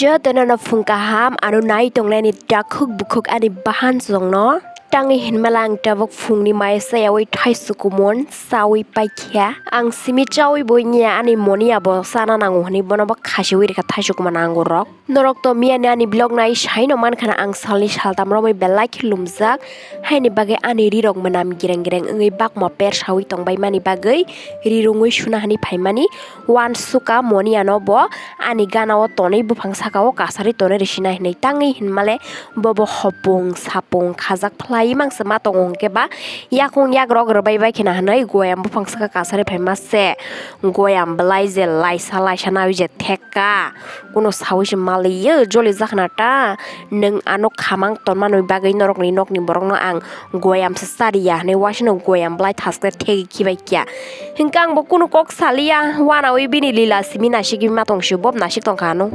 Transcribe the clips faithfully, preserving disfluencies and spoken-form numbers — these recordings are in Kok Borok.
Jotono no phung kaham, ano nai tongnani takhuk bukhuk ani bahan chwngno. Tangwi hinmala ang tabuk phungni mai chayawi thaisu kumun chawi paikha. Ang simi chawi boinya ani moni abo chana nango hwnwi bono bo khasiwi rikha thaisu kumun angurok. Norok to miyani ani vlog nai saino mankha na ang salni saltam romwi belai khe lumjak. Haini bagwi ani rirok mwnam gireng gireng wngwi bakma persawi tongbaimani bagwi ri rungwi suna hwnwi phaimani. Uansukha moni ano bo ani gana o tonwi buphang saka o kasari tonwi rwsina hinwi tangwi hinmale bobo hopung sapung khajak phlai mangsa ma tongo hwnkhe ba yakung yakrok rwbai bai khena hinwi goyam buphang saka kasari phaima se goyam bwlai je laisa laisa nawi je thekka. Kuno sawi se maliyo joli jakhna ta, nwng ano khamang tonmanwi bagwi norokni nokni borokno ang goyam se chariya hinwi uaisano goyam bwlai thaskhe thegi khibai kya. Hinkhe ang bo kuno kok saliya, uanawi bini lila simi nasigwi ma tong sio, bob nasik tongkha ano.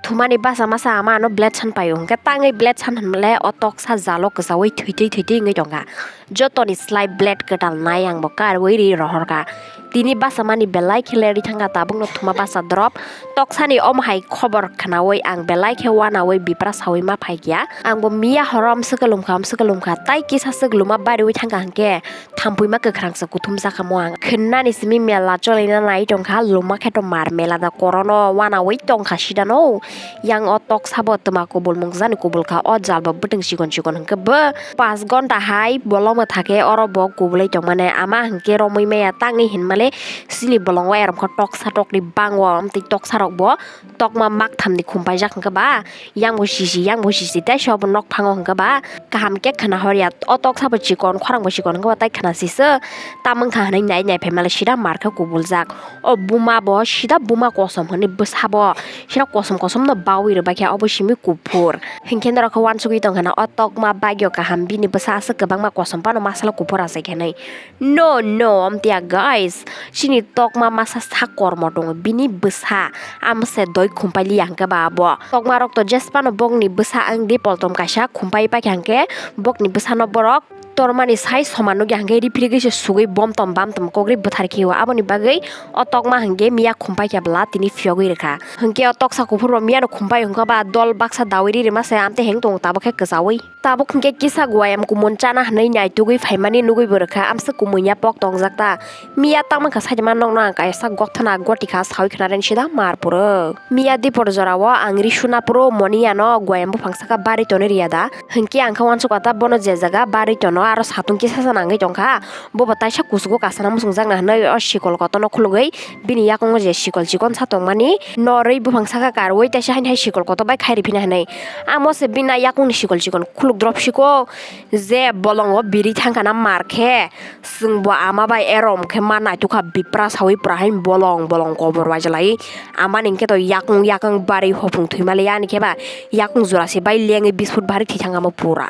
Thumani basa masa ama ano blade san paio, hinkhe tangwi blade san hinmale o toksa jalo kwchawi thwitwi thwitwi wngwi tongkha. Jotoni slai blade kwtal nai ang bo karwi ri rohorkha. Tini basa mani belai khe lerwi thangkha, tabukno thuma basa drop. Toksani omo hai khobor khnawi ang belai khe uanawi bipra sawi ma phaikya. Ang bo miya horo amswk lumkha, amswk lumkha, tai kisa swk luma bariwi thangkha hinkhe thampui ma kwkhrang se kuthum jakha mo ang. Khinnani simi mela cholina nai tongkha, luma khe to mar mela da korono uanawi tongkha sidano. Yang o toksa bo twma kubul mung jani kubul kha, o jal bo bwtwng chikon chikon hinkhe bo. Pas gonta hai bolongma thake oro bo kubulai tongmani ama hinkhe romwi maya tangwi hinmale chini bolongo eromkha toksa tokni bango amtwi toksa rok bo tokma makthamni khum paijak hinkhe ba yang bo sisi yang bo sisi tei sobo nokphango hinkhe ba kaham khe khwna horya o toksa bo chikon khorang bo chikon hinkhe ba tai khwna siswk tamwng kha hinwi nai nai phaimale sida markhe kubuljak o buma bo sida buma kosom hinwi bwsa bo sida kosom kosom no bawi rwbaikhe obo simi kuphur. Hinkhe norok khe uansugwi tongkha na, o tokma bagyo kaham, bini bwsa aswk kwbangma kosom phano masalo kuphur achai khe hinwi. No, no, amtwiya guys, chini tokma masa sak kormo tongo, bini bwsa amse doi khumpai liya hinkhe ba abo. Tokma rok to jesphano bokni bwsa wngdi poltom kaisa khumpai paikha hinkhe bokni bwsano borok tormani sai soman nukya hinkhe riphirigwi se sugwi bomtom bamtom kok ri bwthar khe o. Aboni bagwi o tokma hinkhe miya khumpai khe bwla tini phiyogwi rwkha. Hinkhe o toksa kuphur bo miyano khumpai hinkhe ba dol baksa dawi ri rwma se amtwi heng tongo tabuk khe kwchaui. Tabuk hinkhe kisa guayam kumun chana hinwi naitugwi phaimani nugwi bo rwkha amswk kumui ya pok tongjak ta. Miya tangma kha side ma nokno ang kaisa gokthana goti kha saui khna ren sida mar puro. Miya dipor jora o ang ri suna puro moni ano guayam buphang saka bari tonwi riya da. Hinkhe ang khe uansukha ta bono je jaga bari tono aro satung kisa sa nangwi tongkha. Bobo taisa kuchugo kasana muchungjakna hinwi o sikol kotorno khulugwi bini yakungo je sikol chikon sa tongmani norwi buphang saka karwi taisa haini hai sikol kotor bai khairi phina hinwi. Amo se bini yakungni sikol chikon khuluk drop siko je bolongo biri thangkana mar khe. Chwng bo ama bai erom khe ma naitukha bipra sawi pura hai bolong bolong kobor wajalai. Amani hinkhe to yakung yakung bari hopung thwimali ani khe ba yakung jora se bai lengwi bisput bari thwi thangamo pura.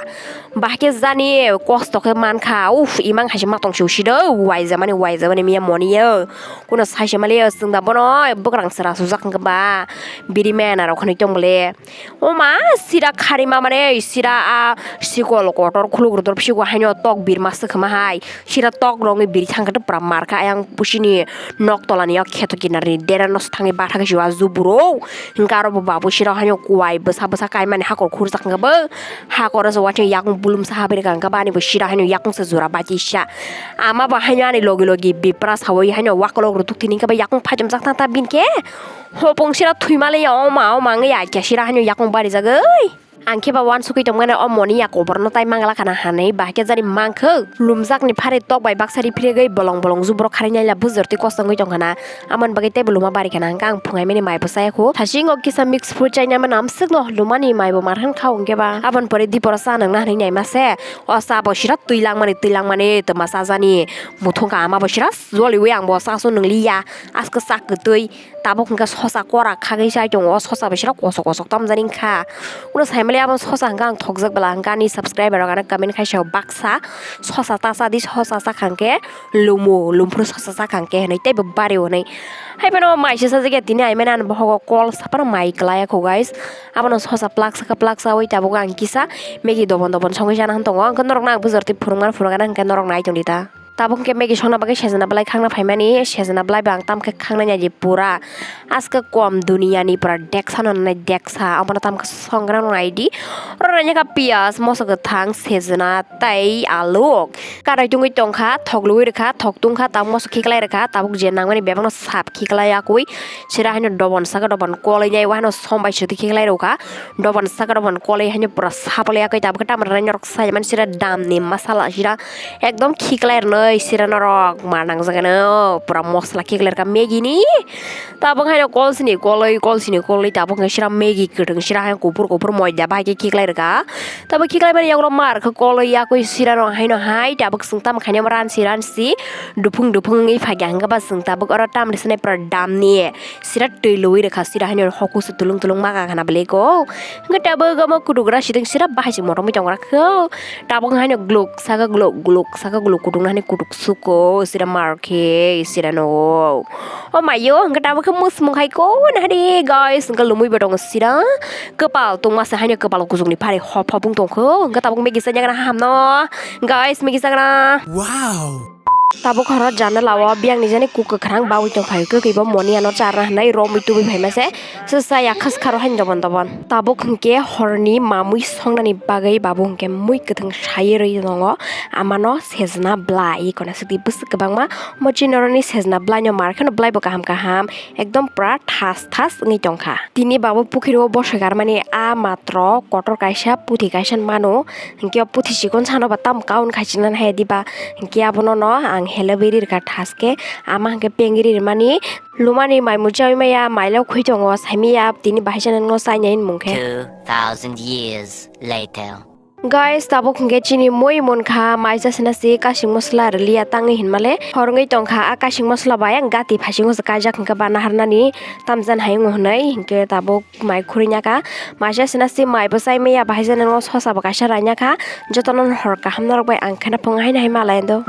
Bahai khe jani kosto khe mankha, uff, imang hai se ma tong se usi do, waijamani, waijamani miya moni yo. Kuno sai se mali yo, chwng da bono bwkrang sera sujak hinkhe ba, biri mena rok hinwi tong bole. O ma, sira khari ma mane, sira a sikol kotor khuluk rotor pisigo haino tok birma swkhma hai. Sira tok rongwi biri thangkhe pura markha ayang pusini nok tolani o kheto kinarni dera nos thangwi bathakhe siwa juburo. Hinkhe aro bo babu sira haino kuwai bwsa bwsa kaimani hakor khurjak hinkhe bo. Hakoro se watwi yakung bulum sa habiri kha, hinkhe bani bo sira haino yakung se jora bachi sa. Ama bo haino ani logi logi bipra sawi haino wakolok rutuk tini hinkhe bo yakung phaichomjak tang ta bini khe. Hopong sira thwimale ya oma oma wngya kya sira haino yakung barijagwi. Ang khe ba uansukwi tongmani o moni ya koborno tai mangla khana hanwi bahai khe jani mangkhwk. Lumjakni phari tok bai baksa riphiregwi bolong bolong juburo kharwi naila bujor twi kosto wngwi tongkhana. Amoni bagwi teibo luma bari khana hwnkhe ang phungaimani maibo chaya kho. Thasingo kisa mix fruit chainai mano amswkno lumani maibo mar hwn kha hwnkhe ba. Aboni pore diporo cha nangna hwnwi naima se. O cha bo sira twi langmani twi langmani twma chajani. Muthungkha ama bo sira joliwi ang bo cha su nwngliya. Askhe cha kwtwi. Tabuk hwnkhe sosa kora khagwi chai tongo, o sosa bai sira kosok kosok tamjani wngkha. Uno saimali abo sosa hwnkhe ang thokjak bwla hwnkhe ani subscriber rok ano comment khai sao baksa sosa ta cha di, sosa chakha hwnkhe lumo, lumphuru sosa chakha hwnkhe hinwi teibo bari hwnwi. Haiphano mai se sajagya tini aimani ani bohogo kol saphano mai kwlaiya kho guys. Abono sosa plak saka plak chawi tabuk ang kisa Maggie dobon dobon songwi chana hwn tongo, hwnkhe norokno ang bujor twi phwrwngmano phwrwngana hwnkhe norok nai tongdi ta. Tabuk hwnkhe Maggie songna bagwi sejna belai khangna phaimani, sejna belai bo ang tamkhe khangnai naidi pura. Aske kom duniyani pura deksa no nai deksa, omono tamkhe songrang no naidi. Oro nainakha piyaj, moso kwthang, sejna tei aluk. Karai tungwi tongkha, thok lugwi rwkha, thok tungkha, tabuk moso khiklai rwkha, tabuk je nangmani bebakno sap khiklai yakwi. Sira haino dobon saka dobon kolwi nai, o haino som bai sotwi khiklai rwkha. Dobon saka dobon kolwi haino pura saplai yakwi, tabuk khe tamni norok sai mani sira damni masala sira. Ekdom khiklai rwnwi sira norok ma nangjak ano pura mosla khiklai rwkha Maggie ni. Tabuk haino kol sini kolwi, kol sini kolwi tabuk hwnkhe sira Maggie kwthwng sira hai kuphur kuphur moida bai khe khiklai rwkha. Tabuk khiklai mani yagulo mar khe kolwi yakwi sira rok haino hai tabuk chwng tamo khainai ransi ransi duphung duphung wngwi phaikha hwnkhe ba chwng tabuk oro tamni swnai pura damni. Sira twi lwi rwkha, sira haino hoku se tulung tulung ma kha khana bwlwi ko. Hwnkhe tabuk omo kutugra siding sira bahai se motom tongra kho. Tabuk haino gluk saka gluk, gluk saka gluk, kutukna hani kutuk suko, sira mar khe, sira no. O mayo, hwnkhe tabuk khe musmung hai ko, nahadi, guys, hwnkhe lumui bo tongo sira. Kwpal tungma se haino kwpal kuchukni phari hop hop wng tong kho. Hwnkhe tabuk Maggie chajak na hamno. Guys, Maggie chajak na. Wow. Tabuk horo janala o biyang ni jani kuk kwkhrang bawi tong phai khe, kebo moni ano charna hinwi romwi tubui phaima se, se cha ya khas kharo haino dobon dobon. Tabuk hwnkhe horni mamui songnani bagwi babu hwnkhe mui kwthwng sai rwi tongo, amano sejna bwlai kono swkdi bwswk kwbangma. Omo chini oroni sejna bwlai no mar kheno bwlai bo kaham kaham. Ekdom pura thas thas wngwi tongkha. Tini babo pukhiro bosoi karmani a matro kotor kaisa puthi kaisa mano. Hinkhe o puthi chikon sano ba tam kaun khaichina hai diba. Hinkhe abono no ang helebwi rirkha thaske ama hinkhe pengri rimani lumani mai muchawi maya mailok khui tongo saimiya tini bahai chana no chainai mungkhe. Two thousand years later. Guys, tabuk hwnkhe chini mui munkha, maisa sina si kasing mosla rwliya tangwi hinmale. Horwngwi tongkha, a kasing mosla bai ang gati phasingo se kaijak hwnkhe ba naharnani tamjan hai wngo hwnwi, hwnkhe tabuk mai khurui naka. Maisa sina si mai bwsai maya bahai jani no sosa bo kaisa rainakha. Jotono hor kaham norok bai ang kheno phung haino hai malai do.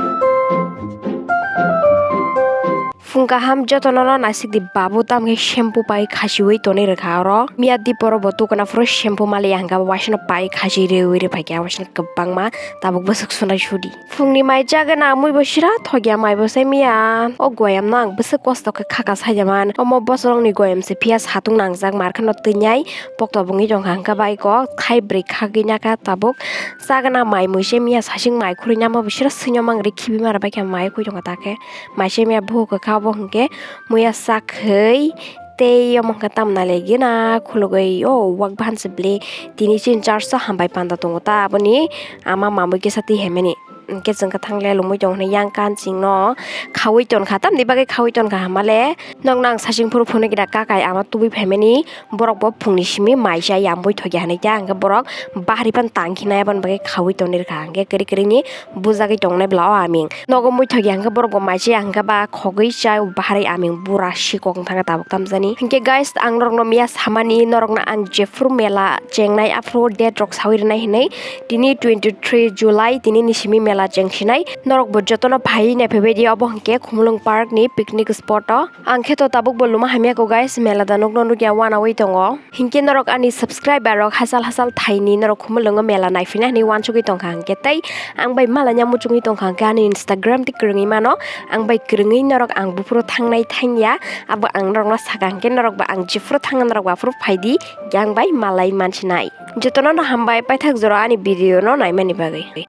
Phung kaham jotono no naisik di babu tamkhe shampoo pai khasiui tonwi rwkha oro. Miya diporo bo tukuna phuru shampoo maliya hwnkha bo waisano pai khasi riui rwphaikha waisano kwbangma tabuk bwswk sunai sudi. Phungni mai chagwi namui bo sira thokya mai bo se miya. O goyam no ang bwswk kosto khe khaka saida man. Omo bosorokni goyam se phiya satung nangjak mar kheno twi nai pokto bungwi tongkha hwnkha bai kok khai bwrwi khagwi naka tabuk. Chagana mai mui se miya sasing mai khurui nama bo sira swino mangri khibi mara bai khe mai khoi tongkha ta khe. Maise miya buhuk kha obo hwnkhe muya sakhwi tei omo hwnkhe tamna legena khulugwi o wak bahan se bwlwi tini chini church o hambai panda tongo ta aboni ama mamui kisa twi haimani hwnkhe chwng khe thangle lungwi tongo hwnwi yang kan chwngno khaui tonkha tamni bagwi khaui tonkha hamale nokno ang sasing phuru phunukgwi da kakai ama tubui phaimani. Borok bo phungni simi mai chai ya bui thokya hinui ta hwnkhe borok bahari phano tang khinai aboni bagwi khaui tonwi rwkha hwnkhe kwrwi kwrwini bujagwi tongnai bwla o aming nogo mui thokya hwnkhe borok bo mai chai ya hwnkhe ba khogwi chai o bahari aming bura sikok wng thangkha tabuk tamjani hwnkhe guys ang norokno miya samani norokno ang jephuru mela chengnai aphuru date rok saui rwnai hinui tini twenty three July tini ni simi mela chengsinai norok bo jotono phaiwi naiphaibaidia obo hwnkhe Khumulwng Park ni picnic spot o. Ang khe to tabuk bo luma hamya ko guys, mela da nukno nukya wanaui tongo. Hinkhe norok ani subscriber rok hachal hachal thaini norok Khumulwngo mela naiphaina hinui wansugui tongkha hinkhe tei ang bai malaina muchungui tongkha hinkhe ani Instagram tei kwrwngui mano. Ang bai kwrwngui norok ang buphuru thangnai thangya, abo ang norokno saka hinkhe norok ba ang jephuru thangna norok baphuru phaidi, hinkhe ang bai malai mansinai. Jotono no hambai paithak jora ani video no naimani bagwi.